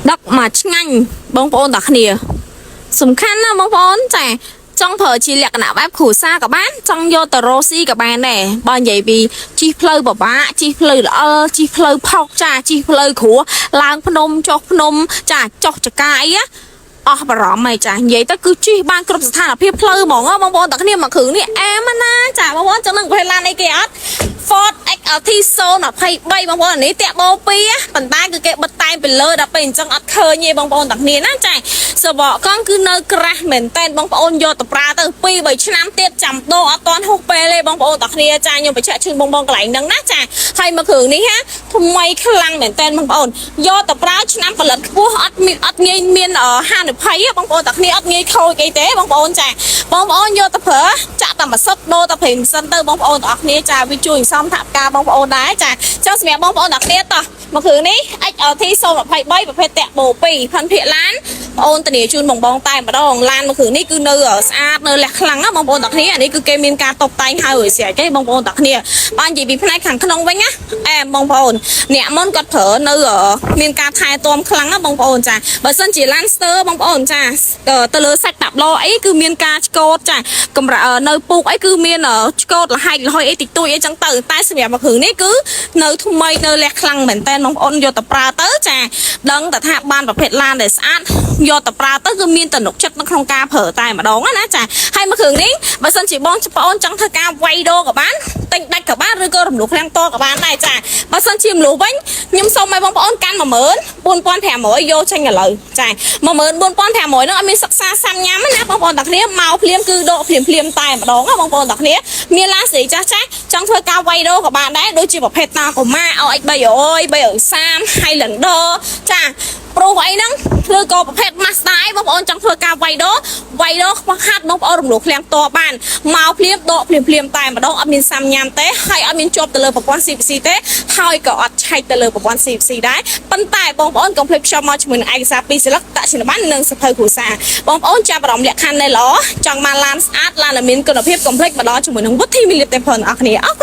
ដឹកមកឆ្ងាញ់បងប្អូនតាគ្នា សំខាន់ណាស់បងប្អូនចាចង់ប្រើជាលក្ខណៈបែបគ្រួសារក៏បានចង់យកទៅរកស៊ីក៏បានដែរបើនិយាយពីជិះផ្លូវពិបាកជិះផ្លូវល្អិលជិះផ្លូវផុកចាជិះផ្លូវគ្រួឡើងភ្នំចុះភ្នំចាចុះចកាអីណាអស់បារម្ភហើយចានិយាយទៅគឺជិះបានគ្រប់ស្ថានភាពផ្លូវហ្មងហ៎បងប្អូនតាគ្នាមកគ្រឿងនេះអែមណាចាបងប្អូនចង់នឹងប្រភេទឡានអីគេអត់ Ford XLT 023បងប្អូនអានេះតាក់បោ2ប៉ុន្តែគឺគេបិទតែងពីលើដល់ពេលអញ្ចឹងអត់ឃើញទេបងប្អូនទាំងគ្នាណាចាសបកកង់គឺនៅក្រាស់មែនតែនបងប្អូនយកទៅប្រើទៅ2 3ឆ្នាំទៀតចាំដូរអត់តាន់ហួសពេលទេបងប្អូនទាំងគ្នាចាខ្ញុំបញ្ជាក់ជូនបងបងកន្លែងហ្នឹងណាចាហើយមកគ្រឿងនេះហាថ្មីខ្លាំងមែនតែនបងប្អូនយកទៅប្រើឆ្នាំផលិតខ្ពស់អត់មានអត់ងាយមានហានិភ័យទេបងប្អូនទាំងគ្នាអត់ងាយខូចអីទេបងប្អូនចាបងប្អូនយកទៅប្រើចាក់តែមួយសិតដូរតែប្រេងសិនទៅបងប្អូនទាំងអស់គ្នាចាវាជួយសំថវិកាបងប្អូនដែរចាចុះសម្រាប់បងប្អូនទាំងគ្នាតោះមកគ្រឿងនេះ XLT 023ប្រភេទតាក់បូ2ផាន់ភាគឡានបងអូនធានាជូនបងបងតែម្ដងឡានមួយគ្រឿងនេះគឺនៅស្អាតនៅលះខ្លាំងណាបងប្អូនទាំងគ្នាអានេះគឺគេមានការតុបតែងហើយរួចស្រេចទេបងប្អូនទាំងគ្នាបាននិយាយពីផ្នែកខាងក្នុងវិញណាអែមបងប្អូនអ្នកមុនគាត់ប្រើនៅមានការថែទាំខ្លាំងណាបងប្អូនចាបើសិនជាឡានស្ទើបងប្អូនចាទៅលើសាច់តាប់ឡអីគឺមានការឆ្កូតចាកម្រានៅពូកអីគឺមានឆ្កូតលហែកលហុយអីតិចតួចអីចឹងទៅតែសម្រាប់មួយគ្រឿងនេះគឺនៅថ្មីនៅលះខ្លាំងមែនតើបងប្អូនយកទៅប្រើទៅចាដឹងតែថាបានប្រភេទឡានដែលស្អាតយកទៅប្រើទៅគឺមានទំនុកចិត្តនៅក្នុងការប្រើតែម្ដងណាចាហើយមួយគ្រឿងនេះបើសិនជាបងប្អូនចង់ធ្វើការវាយដូរក៏បានទិញដាច់ក៏បានឬក៏រំលោះឃ្លាំងតក៏បានដែរចាបើសិនជារំលោះវិញខ្ញុំសូមឲ្យបងប្អូនកាន់14500យកចេញឥឡូវចា14500ហ្នឹងអត់មានសិក្សាសាំញ៉ាំណាបងប្អូនទាំងគ្នាមកភ្លាមគឺដកភ្លាមភ្លាមតែម្ដងណាបងប្អូនទាំងគ្នាមានឡានសេរីចាស់ចាស់ចង់ធ្វើការវាយដូរក៏បានដែរដូចជាប្រភេទតាកូម៉ា OX 300 330 Highlander ចាប្រុសអីហ្នឹងឬក៏ប្រភេទ Mazda អីបងប្អូនចង់ធ្វើការវាយដូរវាយដូរខ្វះខាតបងប្អូនរំលោះឃ្លាំងតបានមកភ្លាមដកភ្លាមភ្លាមតែម្ដងអត់មានសាំញ៉ាំទេហើយអត់មានជាប់ទៅលើប្រព័ន្ធ CVC ទេហើយក៏អត់ឆែកទៅលើប្រព័ន្ធ CVC ដែរប៉ុន្តែបងប្អូនកុំភ្លេចភ្ជាប់មកជាមួយនឹងឯកសារពីរសន្លឹកតជាប័ណ្ណនិងសភៅគ្រួសារបងប្អូនចាប់អារម្មណ៍លក្ខខណ្ឌនៅល្អចង់បានឡានស្អាតឡានដែលមានគុណភាពកុំភ្លេចមកដល់ជាមួយនឹងវុធីមីលីទេផងអ្នកនរគ្នាអរគុណ។